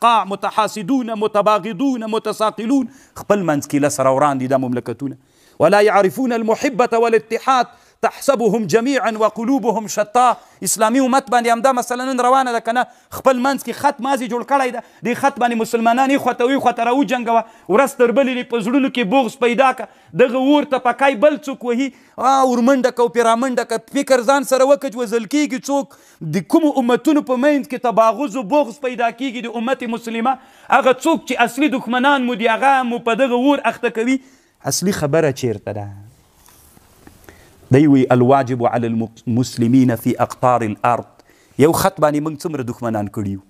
الاصقاع، متحاسدون، متباغضون، متساقلون، خپل منځ کې له سره وران دي دا مملکتونه. ولا يعرفون المحبة والاتحاد تحسبهم جميعا وقلوبهم شتا. اسلامي امت باندې همدا مسله نن روانه ده که نه؟ خپل منځ کې خط مازې جوړ کړی ده، دې خط باندې مسلمانان یې خواته وي خواته راوجنګوه، ورځ تر بلې دې په زړونو کې بغض پیدا که، دغه اور ته پکای بل څوک وهي، ورمنډه که او پرې رامنډه که، فکر ځان سره وکړه چې وزل کېږي څوک. د کومو امتونو په منځ کې تباغض و بغض پیدا کېږي د امت مسلمه، هغه څوک چې اصلي دښمنان مو دي هغه مو په دغه اور اخته کوي. اصلي خبره چیرته ده؟ دی وی الواجب علی المسلمین فی اقطار الارض. یو خط باندې موږ څومره دښمنان کړي یو،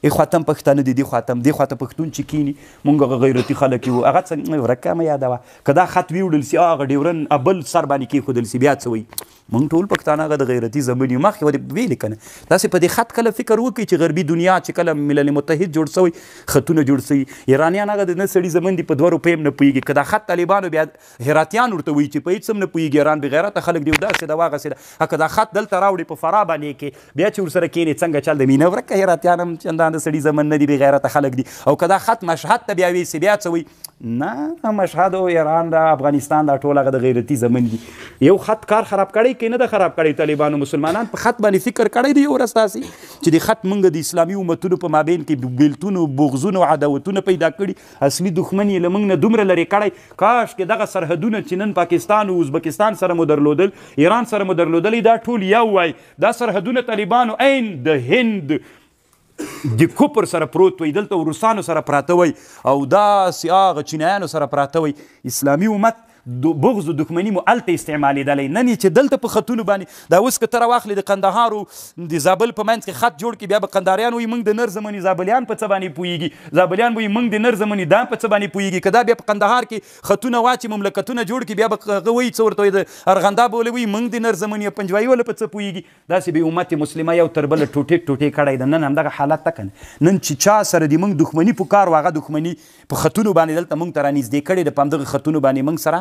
ای خواته هم پښتانه دي، دې خواته هم، دې خواته پښتون چې کیني موږ هغه غیرتي خلک یو، هغه څنګه ورکه مه یادوه، که دا خط ویوړل سي هغه ډیورن بل سر باندې کېښودل سي بیا څه وایي؟ موږ ټول پښتانه هغه د غیرتي زمن یو. مخکې ودې ویلې که نه؟ تاسې په دې خط کله فکر وکړئ چې غربي دنیا چې کله ملل متحد جوړ سوی، خطونه جوړ سوي، ایرانیان هغه د نه سړي زمن دي په 2 روپۍ هم نه پوهېږي. که دا خط طالبانو بیا هراتیان ورته وایي چې په هېڅ هم نه پوهېږي، ایران بېغیرته خلک دي او داسې ده وهغسې ده، که دا خط دلته راوړي په فراه باندې کې بیا چې ورسره کښېنې څنګه چل د مینه ورکه، هراتیان هم چندان د سړي زمن نه دي، بېغیرته خلک دي. او که دا خط مشهد ته بیا ویسي بیا څه وایي؟ نه مشهد او ایران دا افغانستان دا ټول هغه د غیرتي زمن دي. یو خط کار خراب کړی که نه ده خراب کړی؟ طالبانو مسلمانان په خط باندې فکر کړی دی یو ورځ تاسې چې د خط موږ د اسلامي امتونو په مابین کې بیلتونو، بغضونو، عداوتونه پیدا کړي، اصلي دښمن یې له موږ نه دومره لرې کړی. کاش کې دغه سرحدونه چې نن پاکستان او ازبکستان سره مو درلودل، ایران سره مو درلودلی، دا ټول یو وای. دا سرحدونه طالبانو عین د هند د کوپر سره پروت وای، دلته روسانو سره پراته وای او داسې هغه چینایانو سره پراته وای. اسلامي امت بغض و دښمني مو هلته استعمالېدلی، نن یې چې دلته په خطونو باندې دا اوس که ته راواخلې د قندهار او د زابل په منځ کې خط جوړ کړي، بیا به قندهاریان وایي موږ د نر زمني، زابلیان په څه باندې پوهېږي، زابلیان وایي موږ د نر زمني، دا په څه باندې پوهېږي. که دا بیا په قندهار کې خطونه واچي، مملکتونه جوړ کړي، بیا به هغه وایي څه ورته وایي، د ارغنداب وله وایي موږ د نر زمني، پنجوایي وله په څه پوهېږي. داسې به امت مسلمه یو تر بله ټوټې ټوټې کړی ده. نن همدغه حالت ته که نه، نن چې چا سره د موږ دښمني په کار وه، هغه دښمني په خطونو باندې دلته موږ ته رانږدې کړې ده، په همدغه خطونو باندې موږ سره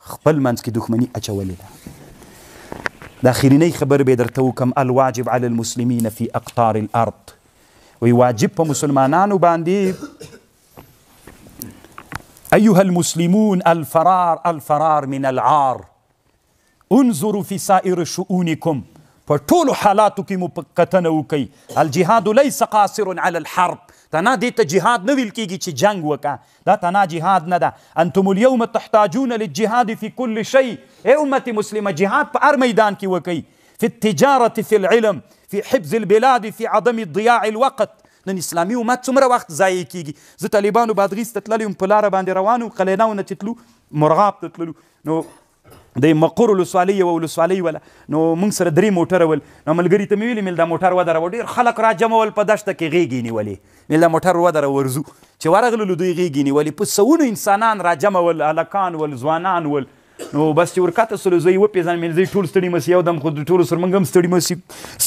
خپل منځ کې دښمني اچولې ده. د اخرینۍ خبر به درته وکم، الواجب علی المسلمین فی اقطار الارض. وی واجب په مسلمانانو باندې، ایها المسلمون الفرار الفرار من العار، انظروا فی سائر شؤونکم، په ټولو حالاتو کې مو په کتنه وکئ. الجهاد لیس قاصر علی الحرب، تنا دې ته جهاد نه ویل کېږي چې جنګ وکړه، دا تنا جهاد نه ده. انتم اليوم تحتاجون للجهاد في كل شيء، ای امت مسلمه جهاد په هر میدان کې وکئ، في التجارة في العلم في حفظ البلاد في عدم ضياع الوقت. نن اسلامي امت څومره وخت ضایع کېږي. زه طالبانو بادغیس ته تللی وم، په لاره باندې روان وم، قلیناو نه چې تلو مرغاب ته تللو، نو د مقر ولسوالۍ یوه ولسوالۍ وله، نو موږ سره 3 موټره ول. نو ملګري ته مې ویلي مې دا موټر ودروه، ډېر خلک راجمع ول په دښته کې، غېږې نیولې، مې دا موټر ودروه ورځو. چې ورغللو دوی غېږې نیولې، په سوونو انسانان راجمع ول، هلکان ول، ځوانان ول. نو بس چې ورکته سولو زه یې وپېژندم، مې زه ټول ستړي مسي، یو دم خو د ټولو سره موږ هم ستړي مسي،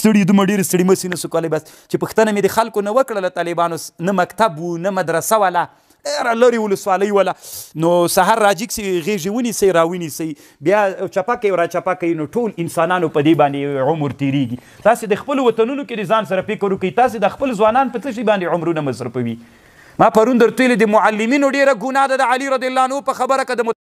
ستړي دومره ډېر ستړي مسي نه سو کولی. بس چې پوښتنه مې د خلکو نه وکړله، طالبانو نه مکتب و نه مدرسه وله، ډېره لرې ولسوالۍ وله. نو سهار راجیګ سي، غېږې ونیسئ راونیسئ، بیا چپه کوي راچپه کوي، نو ټول انسانانو په دې باندې عمر تېرېږي. تاسې د خپلو وطنونو کې د ځان سره فکر وکړئ، تاسې د خپل ځوانان په څه شي باندې عمرونه مصرفوي. ما پرون درته ویلي د معلمینو ډېره ګناه ده د علي رضی الله عنه په خبره که د